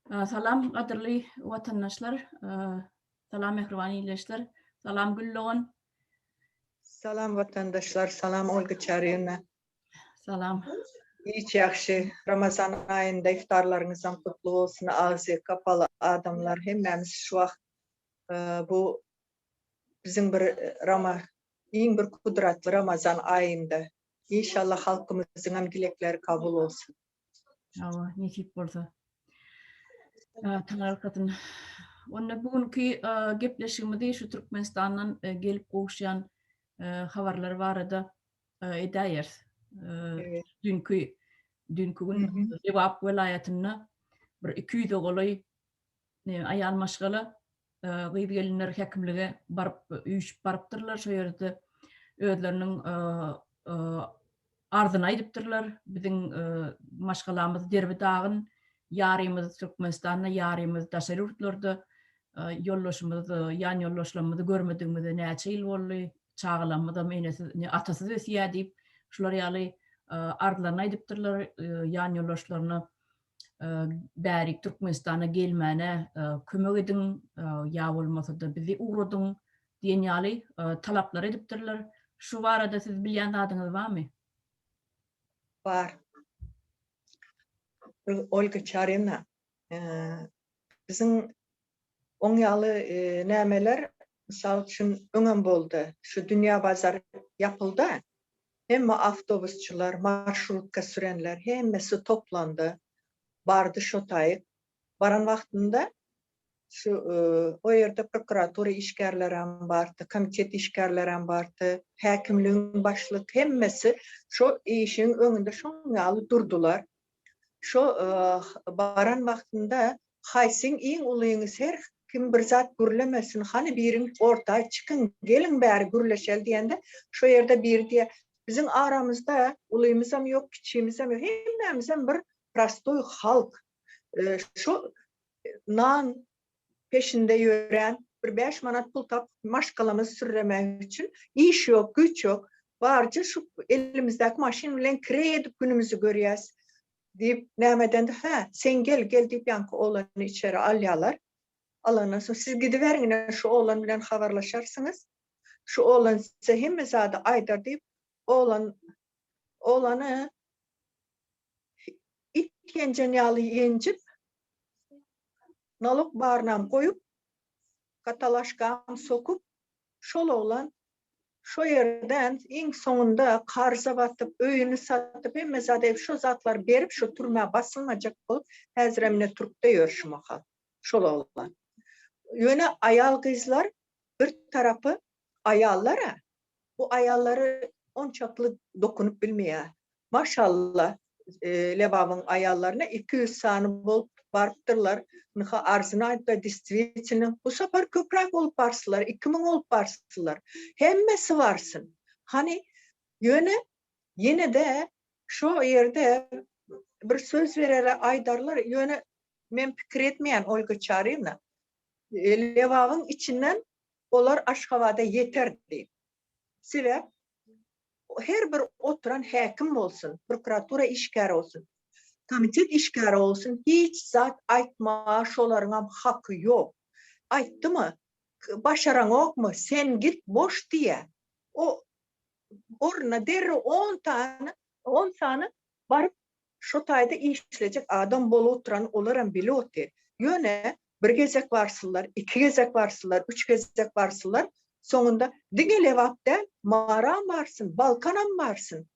Salam gadyrly watandaşlar, salam mähriban ildeşler, salam Gül dogan. Salam watandaşlar, salam Olga Çaryýewna. Salam. Hiç ýagşy. Ramazan aýynda iftarlaryňyzam gutly bolsun agzy kapaly adamlar hemmämiz şu wagt bu biziň bir rama iň bir kudratly Ramazan aýynda inşallah halkymyzyňam dilekleri kabul bolsun. Hawa, nesip bolsa. Taňryýalkasyn. Onda bu günki gepleşigimizi şu Türkmenistandan gelip gowuşýan habarlar barada edäýeris. Düýnki düýnki gün Lebap welaýatynda bir 200-e golaý aýal maşgala gyz-gelinler häkimlige baryp üýşüp barypdyrlar. Şo ýerde özleriniň arzyny aýdypdyrlar. Biziň maşgalamyz derbi-dagyn, ýarymyz Türkmenistanda, ýarymyz daşary ýurtlarda. Ýoldaşymyz, ýan ýoldaşlarymyzy görmedigimize näçe ýyl boldy, çagalarymyzam enesiz, atasyz ösýär diýip, şular ýaly arzlaryny aýdypdyrlar ýan ýoldaşlaryna. Bärik Türkmenistana gelmäne kömek ediň, ýa bolmasa-da bizi ugradyň diýen ýaly talaplar edipdirler. Şu barada siz bilýän zadyňyz barmy? Bar. Olga Çarina, biziň oň ýaly nämeler, mysal üçin, öňem boldy. Şu Dünýä bazar ýapyldy. Hemme awtobusçylar, marşrutka sürenler hemmesi toplandy. Bardy şo taýyk. Baran wagtynda şu o ýerde prokuratura işgärlerem bardy, komitet işgärlerem bardy, häkimligiň başlyk hemmesi şo işiň öňünde şoň ýaly durdular. Şo baran wagtynda haýsyň iň ulyňyz her kim bir zat gürlemesin, hany biriň orta çykyň, geliň bäri gürleşeli diýende, şo ýerde biri diýýär, biziň aramyzda ulymyzam ýok, kiçimizem ýok, hemmämizem bir prostoý halk. Şo nan peşinde ýörän, bir bäş manat pul tapyp maşgalamyzy sürremek üçin iş ýok, güýç ýok. Barja şu elimizdäki maşyn bilen kireý edip günümizi görýäs diýip, nämedende, hä, sen gel, gel diýip ýaňky oglany içeri alýarlar. Alandan soň siz gidiberiň ine şu oglan bilen habarlaşarsyňyz. Şu oglan size hemme zady aýdar diýip, oglan oglany it ýenjen ýaly ýenjip, nalok barynam goýup, katalaşkam sokup, şol oglan şo ýerden iň soňunda karza batyp, öýüni satyp, hemme zat edip, şo zatlary berip, şo türmä basylmajak bolup, häzirem ine türkde ýör şu mahal, şol oglan. Ýöne aýal-gyzlar bir tarapy aýallar-a, bu aýallary onçakly dokunyp bilmeýär. Maşallah Lebabyň aýallaryna 200 sany bolup barypdyrlar. Ynha arzyny aýtdylar, distwitelno bu sapar köpräk bolup barsylar, 2000 bolup barsylar. Hemmesi barsyn. Hany ýöne ýene-de şo ýerde bir söz berere aýdarlar, ýöne men pikir etmeýän Olga Çaryýewna, Lebabyň içinden olar Aşgabada ýeter diýip. Sebäp her bir oturan häkim bolsun, prokuratura işgäri bolsun, komitet işgäri bolsun, hiç zat aýtmaga şolaryňam haky ýok. Aýtdymy, başaraňokmy, sen git boş diýýär. O ornuna derrew on sany, on sany baryp Şo taýda işlejek adam bolup oturan olaram bilip otyr. Ýöne bir gezek barsynlar, iki gezek barsynlar, üç gezek barsynlar, soňunda diňe Lebap däl, Maram barsyn, Balkanam barsyn,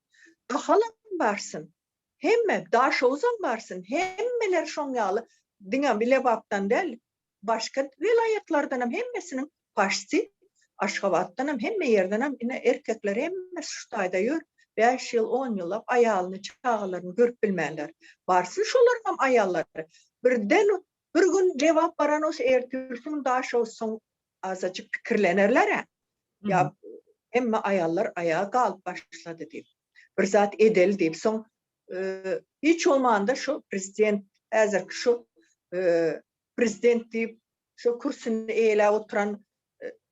Ahalam barsyn, hemme, Daşoguzam barsyn, hemmeler şoň ýaly diňe Lebapdan däl, başga welaýatlardanam hemmesiniň paşti Aşgabatdanam hemme ýerdenem ine erkekler hemmesi şu taýda ýör bäş ýyl on ýyllap aýalyny çagalaryny görüp bilmänler barsyn şolaryňam aýallary birden bir gün Lebap baran bolsa ertirsi gün Daşoguz soň azajyk pikirlenerler-ä ýa hemme aýallar aýaga galyp başlady diýip bir zat edeli diýip soň hiç bolmanda şu prezident häzirki şu prezident diýip şu kürsüni eýeläp oturan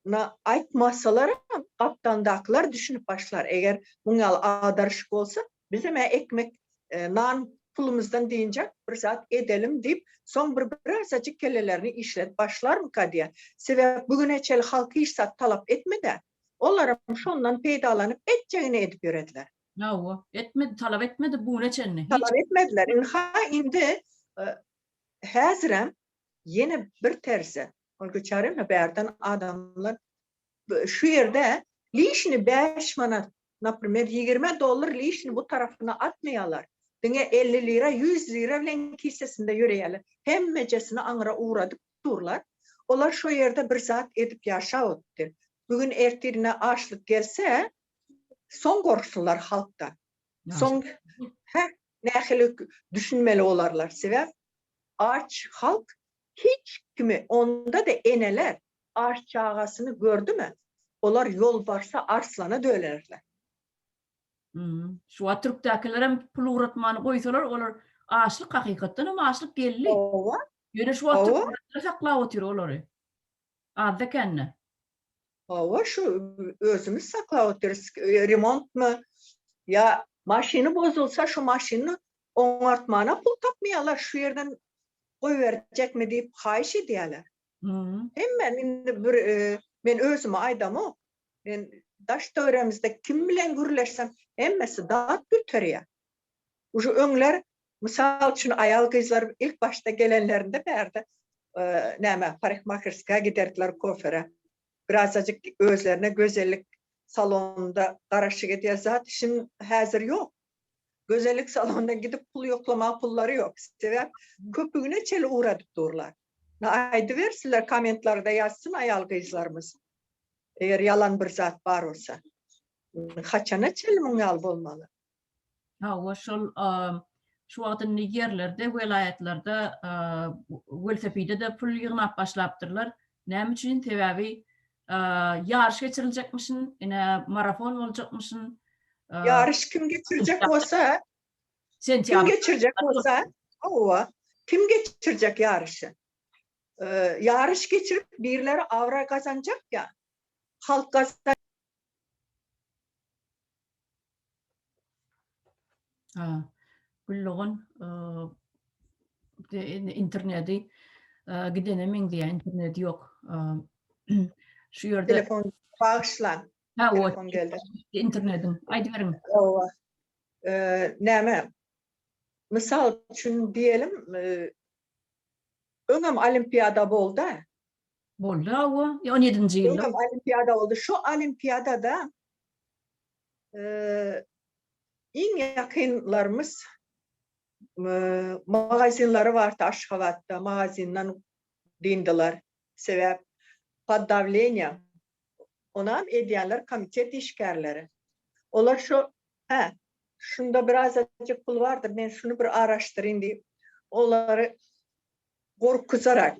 na aýtmasalaram gapdaldakylar düşünip başlar eger muň ýaly agdaryşyk bolsa bizem-ä ekmek nan. pulumyzdan dynjak bir zat edelim diýip, soň bir birazajyk kellelerini işledip başlarmyka diýýän. Sebäp bu güne çenli halk hiç zat talap etmedi-ä. Olaram şondan peýdalanyp etjegini edip ýörediler. Hawa, etmedi, talap etmedi bu güne çenli. Hiç. Talap etmediler. Ynha indi häzirem ýene bir terzi. Ol göçärem bärden adamlar şu ýerde lişni 5 manat, naprimer 20 dollar lişni bu tarapyna atmaýarlar. Diňe 50 lira, 100 lira bilen kisesinde ýöreýärler. Hemmejesini aňra ugradyp durlar. Olar şo ýerde bir zat edip ýaşap otyr. Bu gün ertirine açlyk gelse, soň gorksunlar halkdan. Soň hä nähili düşünmeli bolarlar. Sebäp aç halk hiç kimi, onda-da eneler aç çagasyny gördümi, olar ýolbarsa, arslana dönerler. Şu wagt türkdäkilerem pul ugratmany goýsalar, olar açlyk hakykatdan hem açlyk geldi. Hawa. Ýöne şu wagt türkler saklap otyr olary. Azda kände. Hawa şu özümiz saklap otyrys. Remontmy ýa maşyny bozulsa şu maşyny oňartmana pul tapmaýarlar şu ýerden goýberjekmi diýip haýyş edýärler. Hemme indi bir men özümi aýdamok. Men daş töweregimizde kim bilen gürleşsem hemmesi dat göterýär. Uje öňler mysal üçin aýal gyzlar ilk başda gelenlerinde bärde näme parikmaherska giderdiler kofere. Birazajyk özlerine gözellik salonynda garaşyk edýär zat şindi häzir ýok. Gözellik salonyna gidip pul ýoklamaga pullary ýok. Sebäp köpügine çeli ugradyp durlar. Aýdybersinler kommentlarda ýazsyn aýal gyzlarymyz. Eger ýalan bir zat bar bolsa. Haçana çenli muň ýaly bolmaly? Hawa, şol şu wagt indi ýerlerde, welaýatlarda welosipede-de pul ýygnap başlapdyrlar. Näme üçin? Sebäbi ýaryş geçiriljekmişin, ine marafon boljakmyşyn. Ýaryş kim geçirjek bolsa, kim geçirjek bolsa, hawa, kim geçirjek ýaryşy? Ýaryş geçirip birileri abraý gazanjak ýa, halk gazan. Güldogan interneti gidene meňzeýär, interneti ýok. Şu ýerde Telefon bagyşlaň. Ha, telefon geldi. Internetiň. Aýdyberiň. Hawa. Näme? Mysal üçin diýelim, öňem olimpiada boldy. Boldy, hawa. 17-nji ýylda. Öňem olimpiada boldy. Şu olimpiadada iň ýakynlarymyz magazinleri bardy Aşgabatda, magazinden dyndylar. Sebäp pod dawleniýem. Onam edýänler komitet işgärleri. Olar şu, hä, şunda birazajyk pul bardyr, men şuny bir araşdyryn diýip, olary gorkuzarak.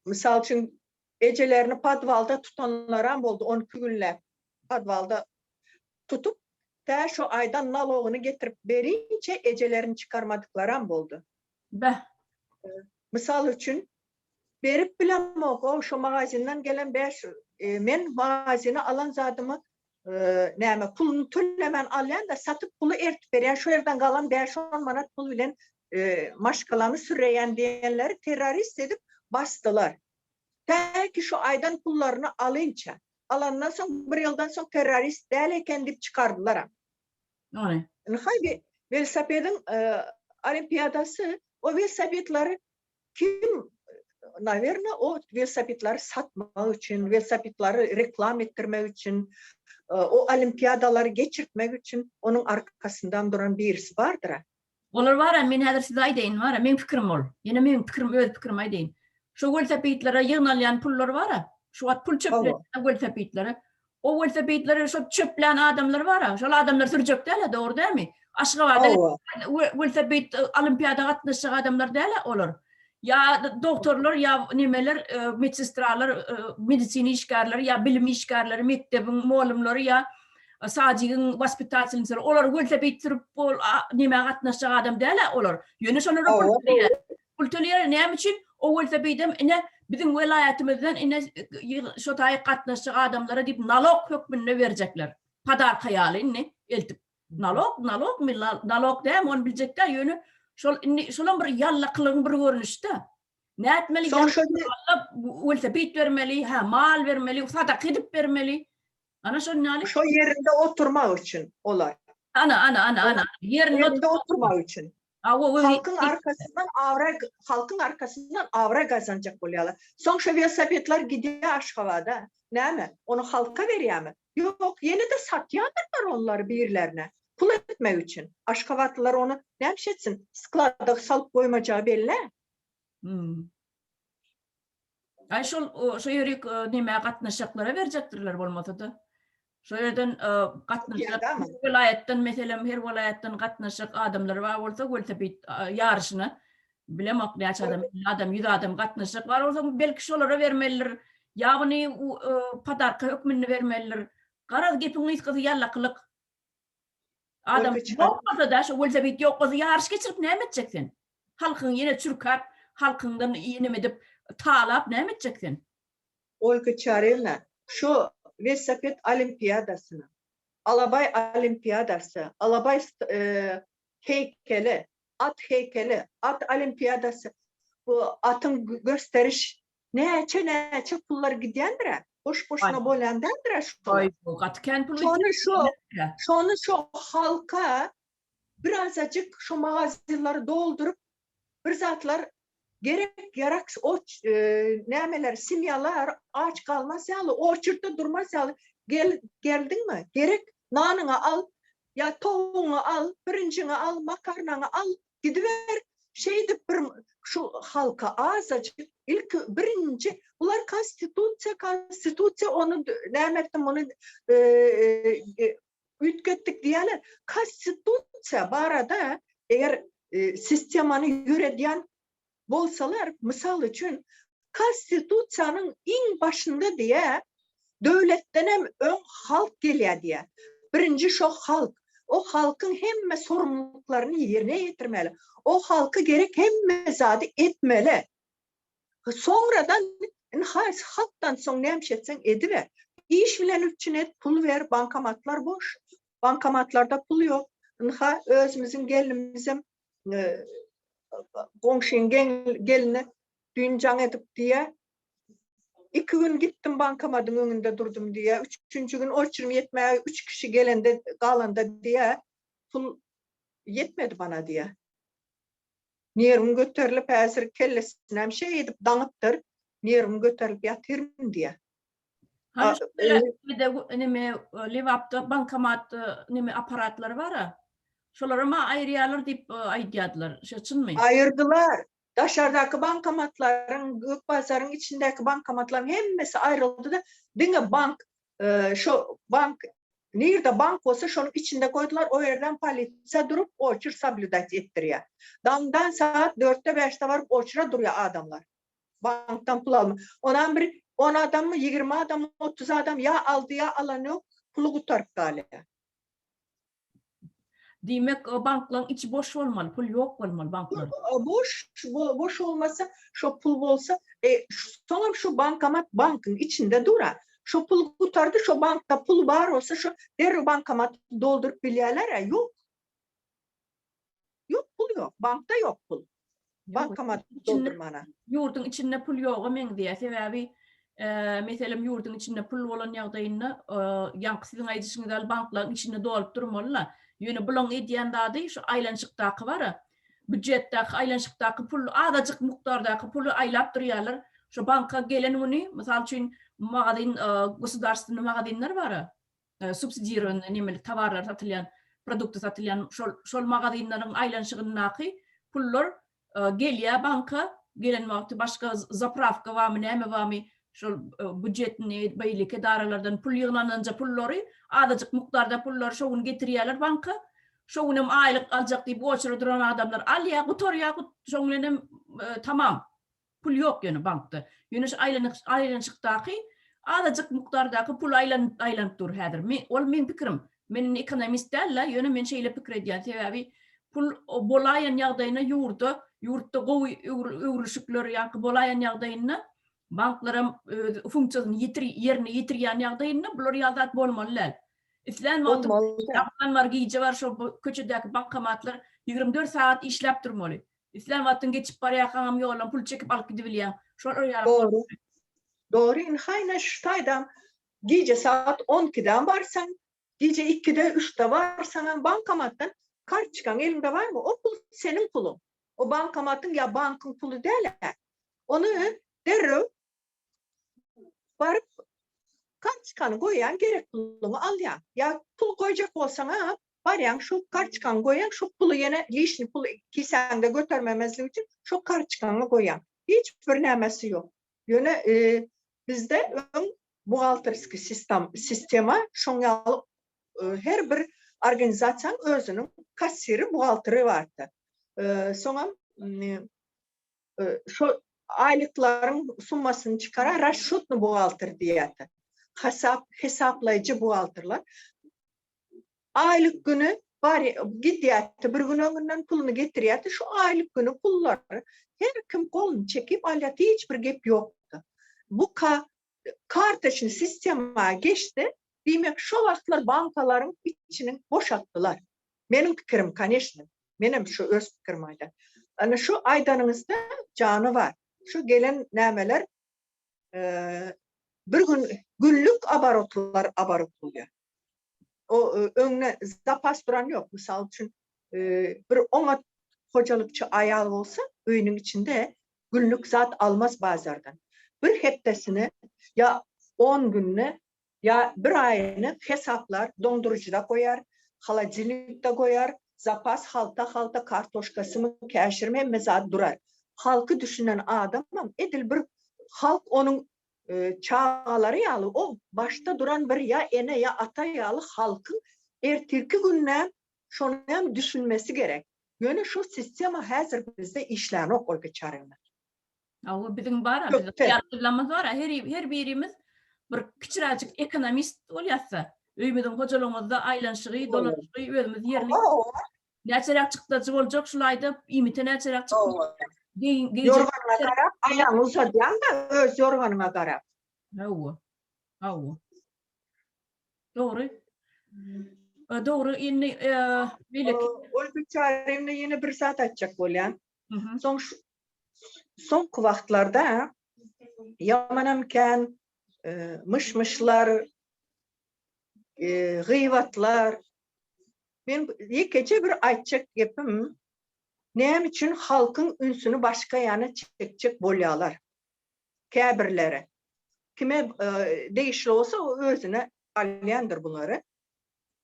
Mysal üçin, ejelerini podwalda tutanlaram boldy, on iki günläp podwalda tutup, tä şo aýdan nalogyny getirip berinçe ejelerini çykarmadyklaram boldy. Beh. Mysal üçin, berip bilemok, o şo magazinden gelen bäş, men magazine alan zadymy näme puluny tölemän alýan-da, satyp puly ertip berýän, şo ýerden galan bäş-on manat pul bilen maşgalamy sürreýän diýenleri terrorist edip basdylar. Tä ki şu aýdan pullaryny alynça. Alandan soň bir ýyldan soň terrorist däl eken diýip çykardylaram. Ony. Ynha welosipediň olimpiadasy o welosipedleri kim nawerno o welosipedleri satmak üçin, welosipedleri reklam etdirmek üçin, o olimpiadalary geçirtmek üçin onuň arkasyndan duran birisi bardyr-a. Olar bar-a, men häzir size aýdaýyn bar-a, meň pikirim ol. Ýene meň pikirim, öz pikirimi aýdaýyn. Şo welosipedlere ýygnalýan pullar bar-a, şu wagt pul çöplenýär welosipedlere. O welosipedleri şo çöplän adamlar bar-a, şol adamlar sürjek däl-ä, dogry dälmi? Aşgabada welosiped olimpiada gatnaşjak adamlar däl-ä olar. Ýa dogtorlar, ýa nemeler, medsestralar, medisina işgärleri, ýa bilim işgärleri, mekdebiň mugallymlary, ýa sadigiň waspitatelnisleri, olar welosiped sürüp ol nemä gatnaşjak adam däl-ä olar. Ýöne şolara pul töleýär. Pul töleýär, näme üçin? O welosipedem ine biziň welaýatymyzdan ine şo taýy gatnaşjak adamlara diýip nalog hökmünde berjekler. Podarka ýaly indi eltip. Nalog, nalogmy, nalog dämi ony biljek däl, ýöne şol indi şolam bir ýallakylygyň bir görnüşi-de. Nätmeli? Soň şo welosiped bermeli, hä, mal bermeli, sadaka edip bermeli. Ana şol ýaly. Şo ýerinde oturmak üçin olar. Ana, ana, ana, ana. Ýerinde oturmak üçin. Halkyň arkasyndan abraý, halkyň arkasyndan abraý gazanjak bolýarlar. Soň şo welosipedler gidýär Aşgabada. Näme? Ony halka berýärmi? Ýok, ýene-de satýandyrlar onlary birlerine. Pul etmek üçin. Aşgabatlylar ony näme etsin? Sklada salyp goýmajagy belli. Hmm. Aý şol şo ýerik nämä gatnaşjaklara berjekdirler bolmasa-da. Şo ýerden gatnaşjak welaýatdan meselem her welaýatdan gatnaşjak adamlar bar bolsa welosiped ýaryşyna bilemok näçe adam, 50 adam, 100 adam gatnaşjak bar bolsa belki şolara bermelidir. Ýa muny podarka hökmünde bermelidir. Garaz gepiň gysgasy ýallakylyk. Adam ýok bolsa-da, şo welosiped ýok bolsa ýaryş geçirip näme etjek sen? Halkyňy ýene çürkäp, halkyňdan neme edip, talap näme etjek sen? Olga Çarewna, şo welosiped olimpiadasyna, Alabaý olimpiadasy, Alabaý heýkeli, at heýkeli, at olimpiadasy, bu atyň gösteriş Näçe-näçe pullar gidýändir-ä. Boş-boşuna bolýan däldir-ä şolar. Gaty kän pul Şony şo, şony şo halka birazajyk şo magazinleri dolduryp bir zatlar gerek-ýarak o nämeler semýalar aç galmaz ýaly, oçurtda durmaz ýaly gel geldiňmi gerek nanyňy al ýa towugyňy al, pirinjiňi al, makarnaňy al Gidiber şeýdip bir şu halka azajyk ilki birinji bular konstitusiýa konstitusiýa ony näme etdi muny üýtgetdik diýýärler. Konstitusiýa barada eger sistemany ýöredýän bolsalar, mysal üçin, Konstitusiýanyň iň başynda diýýär, döwletdenem öň halk gelýär diýýär. Birinji şo halk. O halkyň hemme sorumlyklaryny ýerine ýetirmeli. O halka gerek hemme zady etmeli. Soňradan ynha halkdan soň näme iş etseň ediber. Iş bilen üpjün et, pul ber, bankomatlar boş. Bankomatlarda pul ýok. Ynha özümiziň gelnimizem goňşyň gelni düýn jaň edip diýýär, Iki gün gitdim bankomadyň öňünde durdum diýýär. Üçünji gün oçurum ýetmäge üç kişi gelende galanda diýýär, pul ýetmedi bana diýýär. Nerwim göterilip häzir kellesinem şeýdip daňypdyr, nerwim göterilip ýatyryn diýýär. Hany şu neme Lebapda bankomat neme apparatlary bar-a. Şolaram aýyrýarlar diýip aýdýardylar. Şo çynmy? Aýyrdylar. Daşardaky bankomatlaryň, Gök bazaryň içindäki bankomatlaryň hemmesi aýryldy-da, diňe bank, şo bank, nirde bank bolsa şonuň içinde goýdular, o ýerden polisiýa durup, oçur soblýudat etdirýär. Daňdan sagat dörtde, bäşde baryp oçura durýar adamlar. Bankdan pul alma. Onam bir on adammy, 20 adammy, 30 adam ýa aldy, ýa alany ýok, puly gutaryp galýar. Diýmek, banklaryň içi boş bolmaly, pul ýok bolmaly banklarda. Boş, boş bolmasa, şo pul bolsa, e, soňam şu bankomat bankyň içinde dur-a. Şo pul gutardy, şo bankda pul bar bolsa, şo derrew bankomaty dolduryp bilýärler-ä, ýok. Ýok, pul ýok. Bankda ýok pul. Bankomat doldurmana. Ýurduň içinde pul ýoga meňzeýär. Sebäbi, meselem, ýurduň içinde pul bolan ýagdaýynda, ýaňky siziň aýdyşyňyz ýaly banklaryň içinde dolup durmaly-la. Ýöne bulaň edýän zady şu aýlanyşykdaky bar-a, býujetdäki aýlanyşykdaky pul, azajyk mukdardaky puly aýlap durýarlar. Şu banka gelen güni, mysal üçin, magazin, gosudarstwennyý magazinler bar-a, subsidirowanyý nemeli towarlar satylýan, produkty satylýan şol şol magazinleriň aýlanyşygyndaky pullar gelýär banka, gelen wagty başga zaprawka barmy, näme barmy, şol býujetni beýleki edaralardan pul ýygnananja pullary, azajyk mukdarda pullary şo gün getirýärler banka. Şo günem aýlyk aljak diýip oçura duran adamlar alýar, gutarýar, şoň bilenem tamam. Pul ýok ýöne bankda. Ýöne şu aýlanyşykdaky azajyk mukdardaky pul aýlanyp aýlanyp dur häzir. Men ol meň pikirim. Men indi ekonomist däl-de, ýöne men şeýle pikir edýän. Sebäbi pul bolaýan ýagdaýynda ýurda, ýurtda gowy öwrülişikler ýaňky bolaýan ýagdaýynda banklaram öz funksiýasyny ýetir ýerine ýetirýän ýagdaýynda bular ýaly zat bolmaly däl. Islän wagtyň agşam bar, gije bar, şo köçedäki bankomatlar 24 sagat işläp durmaly. Islän wagtyň geçip barýarkaňam ýoldan pul çekip alyp gidibilýäň. Şol ýaly. Dogry. Dogry, ynha ine şu taýdan gije sagat on ikiden barsaň, gije ikide, üçde barsaňam bankomatdan kartoçkaň eliňde barmy, o pul seniň puluň. O bankomatyň ýa bankyň puly däl-ä. Ony derrew baryp kartoçkany goýýaň, gerek puluňy alýaň. Ýa pul goýjak bolsaň-a, barýaň şu kartoçkaňy goýýaň, şu puly ýene lişni pul kisäňde götermemezlik üçin şu kartoçkaňy goýýaň. Hiç bir nämesi ýok. Ýöne bizde öň buhgalterskiý sistema şoň ýaly her bir organizasiýanyň özüniň kassiri, buhgalteri bardy. Soňam şo aýlyklaryň summasyny çykaran rasçotny buhgalter diýýärdi. Hasap, hesaplaýjy buhgalterler. Aýlyk güni bar gidýärdi, bir gün öňünden puluny getirýärdi. Şu aýlyk güni pullary her kim goluny çekip alýardy, hiç bir gep ýokdy. Bu ka kartoçny sistema geçdi, diýmek şo wagtlar bankalaryň içini boşatdylar. Meniň pikirim, koneçno. Menem şu öz pikirimi aýdan. Ana şu aýdanyňyzda jany bar. Şu gelen nämeler bir gün günlük abarotlar abarot bolýar. O öňde zapas duran ýok. Mysal üçin bir oňat hojalykçy aýal bolsa öýüniň içinde günlük zat almaz bazardan. Bir hepdesine ýa on gününe Ýa bir aýyny hesaplar, doňduryjyda goýar, holodilnikde goýar, zapas halta-halta kartoşkasymy, käşirimi hemme zat durar. Halky düşünen adamam edil bir halk onuň çagalary ýaly o başda duran bir ýa ene ýa ata ýaly halkyň ertirki gününe şony hem düşünmesi gerek. Ýöne şu sistema häzir bizde işlänok Olga Çaryýewna. Hawa biziň bar biziň ýaşulylarymyz bar her her birimiz bir kiçiräjik ekonomist bolýasda. Öýümiziň hojalygymyzda aýlanyşygy, dolanyşygy özümiz ýerli. Näçeräk çykdajy boljak şul aýda iýmite näçeräk çykdajy. Ýorganyňa garap aýagyňy uzadýaň-da öz ýorganyňa garap. Hawa. Hawa. Dogry. Dogry indi beýleki. Olga Çaryýewna ýene bir zat aýtjak bolýan. Soň soňky wagtlarda ýamanam kän myş-myşlar, gybatlar. Men ýekeje bir aýtjak gepim, näme üçin halkyň ünsüni başga ýana çekjek bolýarlar käbirleri. Kime degişli bolsa o özüne alýandyr bulary.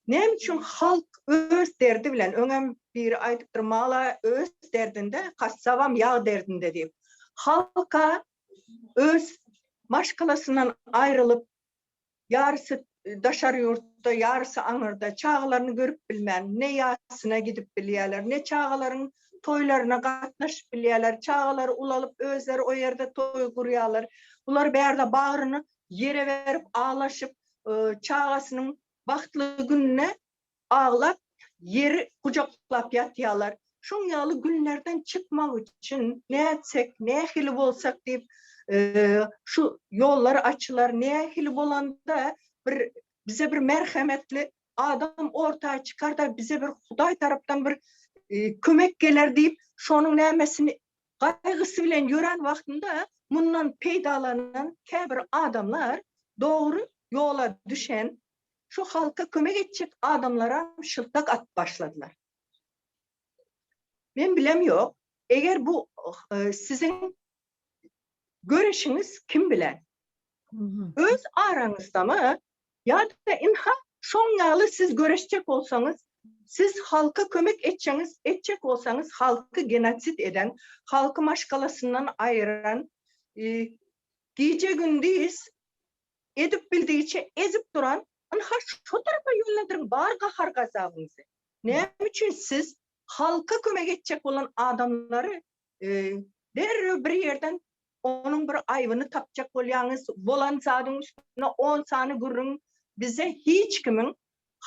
Näme üçin halk öz derdi bilen, öňem biri aýdypdyr, mala öz derdinde, gassabam ýag derdinde diýip. Halka öz maşgalasyndan aýrylyp, ýarysy daşary ýurtda, ýarysy aňyrda, çagalaryny görüp bilmän, ne ýasyna gidip bilýärler, ne çagalaryň toýlaryna gatnaşyp bilýärler, çagalary ulalyp özleri o ýerde toý gurýarlar. Bular bärde bagryny ýere berip aglaşyp, çagasynyň bagtly gününe aglap, ýeri gujaklap ýatýarlar. Şoň ýaly günlerden çykmak üçin nätsek, nähili bolsak diýip, şu ýollar açylar, nähili bolanda bir bize bir merhemetli adam orta çykar-da, bize bir Hudaý tarapdan bir kömek geler diýip, şonuň nämesini gaýgysy bilen ýören wagtynda mundan peýdalanan käbir adamlar dogry ýola düşen, şu halka kömek etjek adamlara şyltak atyp başladylar. Men bilem ýok, eger bu siziň göreşiňiz kim bilen? Öz araňyzdamy Ýa-da ynha, şoň ýaly siz göreşjek bolsaňyz, siz halka kömek etjeňiz, etjek bolsaňyz halky genosid eden, halky maşgalasyndan aýyran, gije-gündiz edip bildigiçe ezip duran, ynha şo tarapa ýönlendiriň bar gahar-gazabyňyzy. Näme üçin siz halka kömek etjek bolan adamlary derrew bir ýerden onuň bir aýbyny tapjak bolýaňyz, bolan zadyň üstüne on sany gürrüň bize hiç kimiň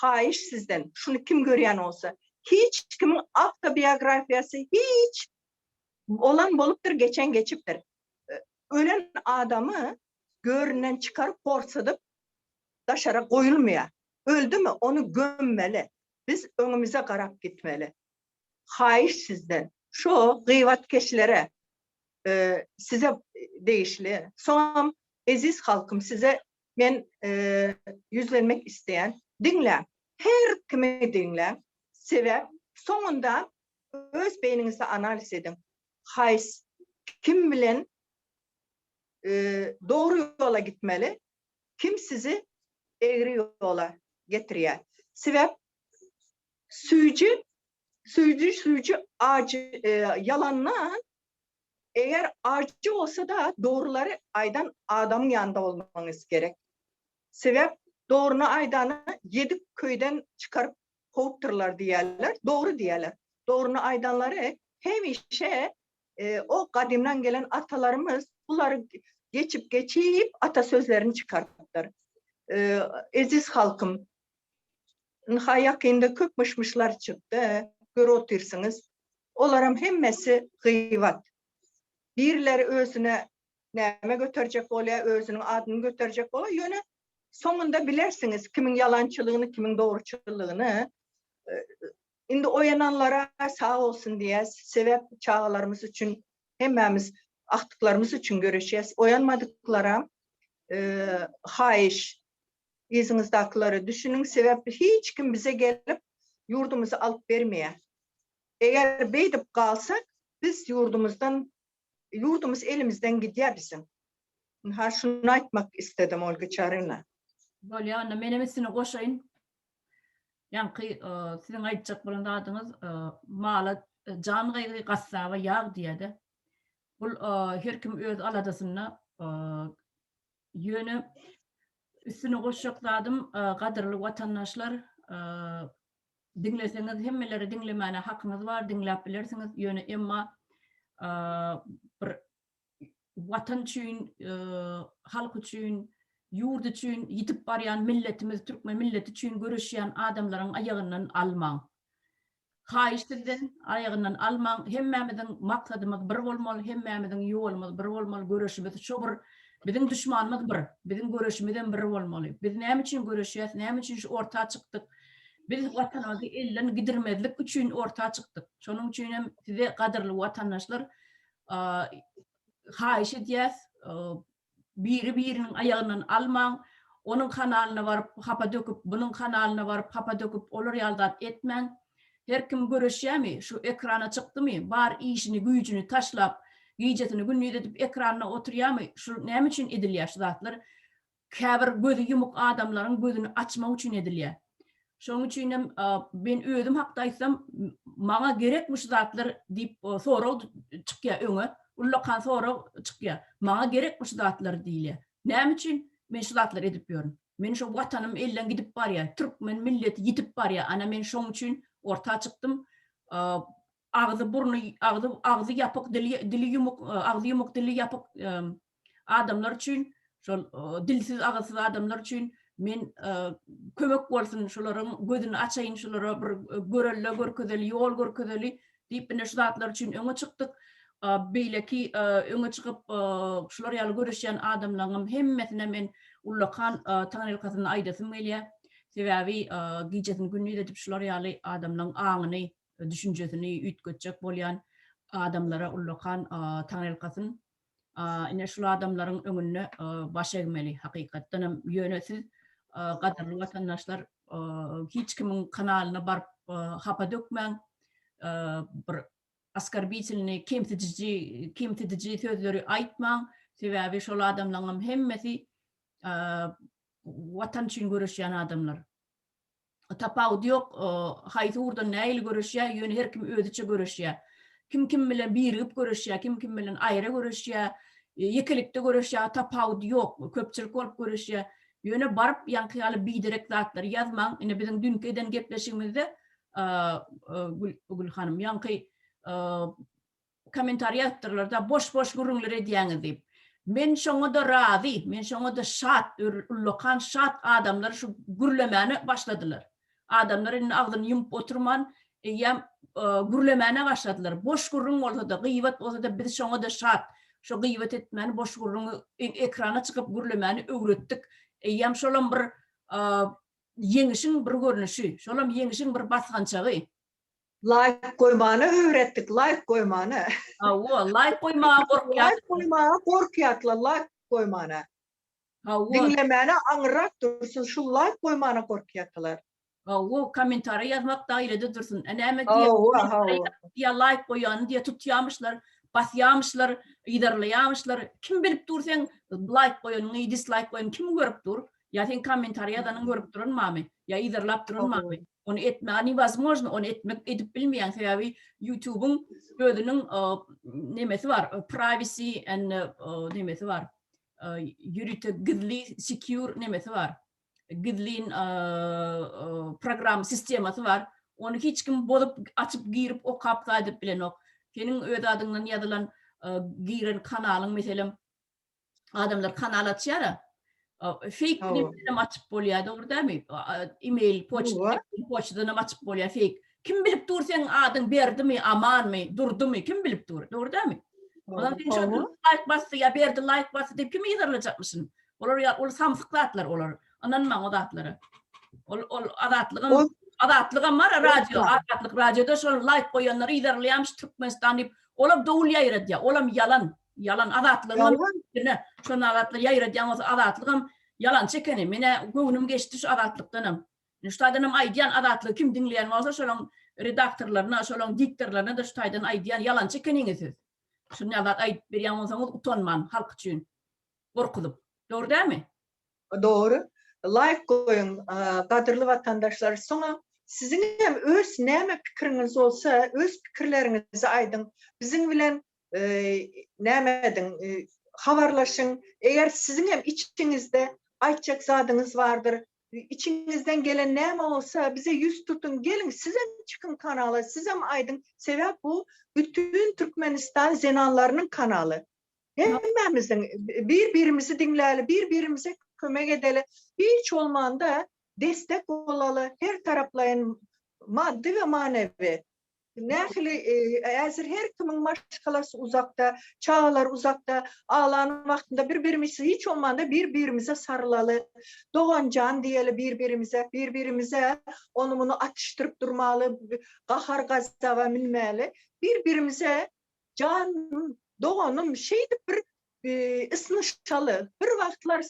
haýyş sizden şuny kim görýän bolsa hiç kimiň awtobiografiýasy hiç bolan bolupdyr geçen geçipdir ölen adamy göründen çykaryp gorsadyp daşara goýulmaýar. Öldümi ony gömmeli. Biz öňümize garap gitmeli. Haýyş sizden şo gybatkeşlere size degişli. Soňam eziz halkym size men ýüzlenmek isleýän. Diňläň. Her kimi diňläň. Sebäp soňunda öz beýniňizde analiz ediň. Haýsy kim bilen dogry ýola gitmeli, kim sizi egri ýola getirýär. Sebäp süýji, süýji, süýji ajy ýalandan eger ajy bolsa-da dogrulary aýdan adamyň ýanynda bolmagyňyz gerek. Sebäp dogryny aýdany ýedi köýden çykaryp kowupdyrlar diýýärler, dogry diýýärler. Dogryny aýdanlary hemişe o gadymdan gelen atalarymyz bulary geçip geçip ata sözlerini çykarypdyr. Eziz halkym, ynha ýakynda köp myş-myşlar çykdy, görüp otyrsyňyz. Olaram hemmesi gybat. Birileri özüne näme göterjek bolýar, özüniň adyny göterjek bolýar, ýöne soňunda bilersiňiz kimiň ýalançylygyny, kimiň dogruçyllygyny. Indi oýananlara sag bolsun diýýäs, sebäp çagalarymyz üçin hemmämiz agtyklarymyz üçin göreşýäs. Oýanmadyklaram haýyş yzyňyzdakylara düşüniň, sebäp hiç kim bize gelip ýurdumyzy alyp bermeýär. Eger beýdip galsak biz ýurdumyzdan ýurdumyz elimizden gidýär biziň. Ynha şuny aýtmak istedim Olga Çaryna. Bolýar onda menem üstüne goşaýyn. Ýaňky siziň aýtjak bolan zadyňyz mala jan gaýgy gassaba ýag diýýärde. Bul her kim öz aladasynda ýöne üstüne goşjak zadym gadyrly watandaşlar diňleseňiz hemmeleri diňlemäne hakyňyz bar diňläp bilersiňiz ýöne emma bir Watan üçin, halk üçin, ýurt üçin ýitip barýan milletimiz, türkmen milleti üçin göreşýän adamlaryň aýagyndan almaň. Haýyş sizden, aýagyndan almaň. Hemmämiziň maksadymyz bir bolmaly, hemmämiziň ýolumyz bir bolmaly, göreşimiz şo bir. Biziň duşmanymyz bir, biziň göreşimizem bir bolmaly. Biz näme üçin göreşýäs, näme üçin şu orta çykdyk? Biz Watanymyzy elden gidirmezlik üçin orta çykdyk. Şonuň üçin hem size gadyrly watandaşlar, haýyş edýäs, biri-biriniň aýagyndan almaň, onuň kanalyna baryp hapa döküp, bunuň kanalyna baryp hapa döküp, olar ýaly zat etmäň. Her kim göreşýämi, şu ekrana çykdymy, bar işini, güýjüni taşlap, gijesini gündiz edip ekranda oturýamy, şu näme üçin edilýär şu zatlar? Käbir gözi ýumuk adamlaryň gözüni açmak üçin edilýär. Şonuň üçin hem men özüm hakda aýtsam, maňa gerekmi şu zatlar diýip sorag çykýar öňe. Ullakan sorag çykýar. Maňa gerekmi şu zatlar diýilýär. Näme üçin men şu zatlary edip ýörün? Men şu watanym elden gidip barýar. Türkmen milleti ýitip barýar. Ana men şoň üçin orta çykdym. Agzy burny agzy agzy ýapyk dili dili ýumuk agzy ýumuk dili ýapyk adamlar üçin şol dilsiz agyzsyz adamlar üçin men kömek bolsun şolaryň gözüni açaýyn şolara bir görelde görkezeli ýol görkezeli diýip ine şu zatlar üçin öňe çykdyk. Beýleki öňe çykyp şular ýaly göreşýän adamlaryň hemmesine men ullakan taňryýalkasyny aýdasym gelýär. Sebäbi gijesini gündiz edip şular ýaly adamlaryň aňyny düşünjesini üýtgetjek bolýan adamlara ullakan taňryýalkasyn. Ine şul adamlaryň öňünde baş egmeli hakykatdan hem. Ýöne siz gadyrly watandaşlar hiç kimiň kanalyna baryp hapa dökmäň. Bir oskorbitelnyý kemsidiji kemsidiji sözleri aýtmaň. Sebäbi şol adamlaryň hem hemmesi watan üçin göreşýän adamlar. Tapawudy ýok, haýsy ugurdan nähili göreşýär, ýöne her kim özüçe göreşýär. Kim kim bilen birigip göreşýär, kim kim bilen aýra göreşýär, ýekelikde göreşýär, tapawudy ýok, köpçülik bolup göreşýär. Ýöne baryp ýaňky ýaly biderek zatlary ýazmaň. Ine biziň düýnki eden gepleşigimizde Gül hanym ýaňky kommentariý ýazypdyrlar-da, boş-boş gürrüňler edýäňiz diýip. Men şoňa-da razy, men şoňa-da şat, ullakan şat adamlar şu gürlemäne başladylar. Adamlar indi agzyny ýumup oturman, eýýäm gürlemäne başladylar. Boş gürrüň bolsa-da, gybat bolsa-da biz şoňa-da şat. Şo gybat etmäni, boş gürrüňi ekrana çykyp gürlemäni öwretdik. Eýýäm şolam bir. ýeňişiň bir görnüşi, şolam ýeňişiň bir basgançagy. Laýk goýmany öwretdik, laýk goýmany. Hawa, laýk goýmaga gorkýar. Laýk goýmaga gorkýardylar, laýk goýmana. Hawa. Diňlemäne aňyrrak dursun, şu laýk goýmana gorkýardylar. Hawa, kommentariý ýazmak dagy ile-de dursun. E näme diýýär? Hawa, hawa. Diýýär, laýk goýany diýýär, tutýamyşlar, basýamyşlar, yzarlaýamyşlar. Kim bilip dur seň laýk goýanyňy, dislaýk goýanyňy kim görüp dur? Ýa seň kommentariý ýazanyňy görüp duran barmy? Ýa yzarlap duran barmy? Ony etmäge newozmojno, ony etmek edip bilmeýäň, sebäbi YouTube-yň özüniň nemesi bar, privacy and nemesi bar. Ýörite gizli secure nemesi bar. Gizlin program sistemasy bar. Ony hiç kim bozup, açyp girip okap zat edip bilenok. Seniň öz adyňdan ýazylan giren kanalyň meselem adamlar kanal açýar-a. Fake bilen açyp bolýar, dogry dälmi? E-mail, poçta, poçtadan hem açyp bolýar fake. Kim bilip dur seň adyň Berdimi, Amanmy, Durdumy, kim bilip dur, dogry dälmi? Olar sen şo like basdy ýa Berdi like basdy diýip kimi yzarlajakmyşyn? Olar ýa ol samsyk zatlar olar. Ynanmaň o zatlara. Ol ol azatlygam azatlygam bar radio, azatlyk radioda şol like goýanlary yzarlaýarmyş Türkmenistan diýip. Olam dowul ýaýradýar. Olam ýalan. Ýalan azatlygam ine şo nagatlar ýaýradýan bolsa azatlygam ýalançy ekeni. Menä göwnüm geçdi şu azatlykdanam. Ine şu taýdanam aýdýan azatlygy kim diňleýän bolsa şolaň redaktorlaryna, şolaň diktorlaryna-da şu taýdan aýdýan ýalançy ekeniňiz siz. Şunday zat aýdyp berýän bolsaňyz utanman halk üçin gorkuzyp. Dogry dälmi? Dogry. Laýk goýuň gadyrly watandaşlar. Soňam siziň hem öz näme pikiriňiz bolsa öz pikirleriňizi aýdyň. Biziň bilen näme ediň habarlaşyň. Eger siziň hem içiňizde aýtjak zadyňyz bardyr. Içiňizden gelen näme bolsa bize ýüz tutuň. Geliň sizem çykyň kanala sizem aýdyň. Sebäp bu bütin Türkmenistan zenanlarynyň kanaly. Hemmämiziň bir-birimizi diňläli, bir-birimize kömek edeli, hiç bolmanda destek bolaly her taraplaýyn maddy we manewi. Nähili häzir her kimiň maşgalasy uzakda, çagalary uzakda, aglan wagtynda bir-birimizi hiç bolmanda bir-birimize sarylaly, doganjan diýeli bir-birimize, bir-birimize ony-muny atyşdyryp durmaly, gahar-gazaba münmäli, bir-birimize Janym, doganym, şeýdip bir ysnyşaly. Bir wagtlar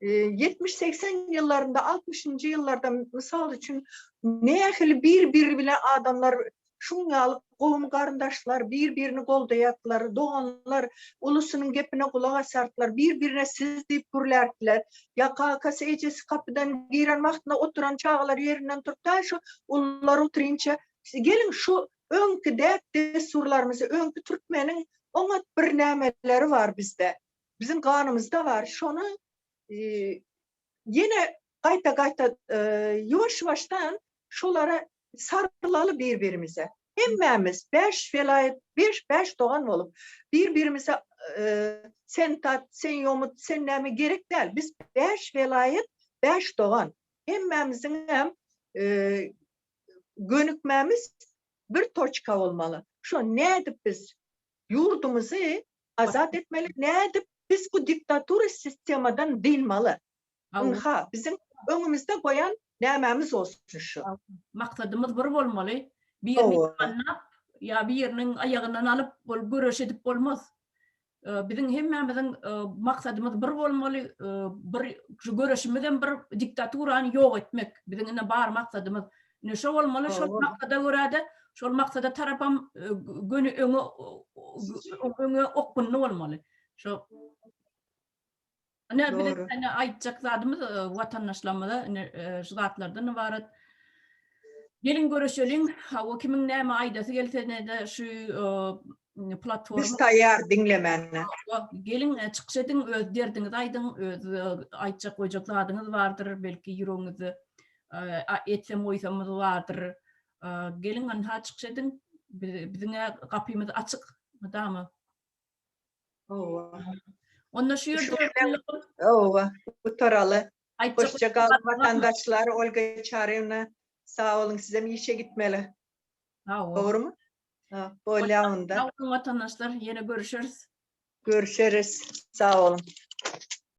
70-80 ýyllarynda, 60-njy ýyllarda mysal üçin nähili bir-biri bilen adamlar şuň ýaly kowum-garyndaşlar bir-birini goldaýardylar, doganlar ulusynyň gepine gulak asardylar, bir-birine siz diýip gürlärdiler. Ýa kakasy, ejesi gapydan giren wagtynda oturan çagalar ýerinden turup, ta şu ulular oturynça, geliň şu Öňki däp-dessurlarymyzy, öňki türkmeniň oňat bir nämeleri bar bizde. Biziň ganymyzda bar. Şony ýene gaýta-gaýta ýuwaş-ýuwaşdan şolara sarylaly bir-birimize. Hemmämiz bäş welaýat, beş, bäş dogan bolup, bir-birimize sen tat, sen ýomut, sen näme gerek däl. Biz bäş welaýat, bäş dogan. Hemmämiziň hem gönükmämiz bir toçka bolmaly. Şo nädip biz ýurdumyzy azat etmeli, nädip biz bu diktatura sistemadan dynmaly. Ynha, biziň öňümizde goýan nämämiz bolsun şu. Maksadymyz bir bolmaly. Birini ýamanlap ýa biriniň aýagyndan alyp ol göreş edip bolmaz. Biziň hemmämiziň maksadymyz bir bolmaly, bir şu göreşimizem bir diktaturany ýok etmek. Biziň ine bar maksadymyz. Ine şo bolmaly, şol maksada görä-de, şol maksada tarapam göni öňe öňe okgunly bolmaly. Şo Ine biziň ine aýtjak zadymyz watandaşlarymyza ine şu zatlardan ybarat. Geliň görüşeliň. Hawa kimiň näme aýdasy gelse ne-de şu platforma. Biz taýýar diňlemäne. Geliň çykyş ediň, öz derdiňizi aýdyň, öz aýtjak goýjak zadyňyz bardyr, belki ýüregiňizde etsem goýsamyz bardyr. Geliň ynha çykyş ediň. Biziň gapymyz açyk mydama. Hawa. Onda şu ýerde Hawa, gutaraly. Hoşça galyň watandaşlar, Olga Çaryýewna. Sag boluň, sizem işe gitmeli. Hawa. Dogrumy? Ha, bolýar onda. Sag boluň watandaşlar, ýene görüşeris. Görüşeris. Sag boluň.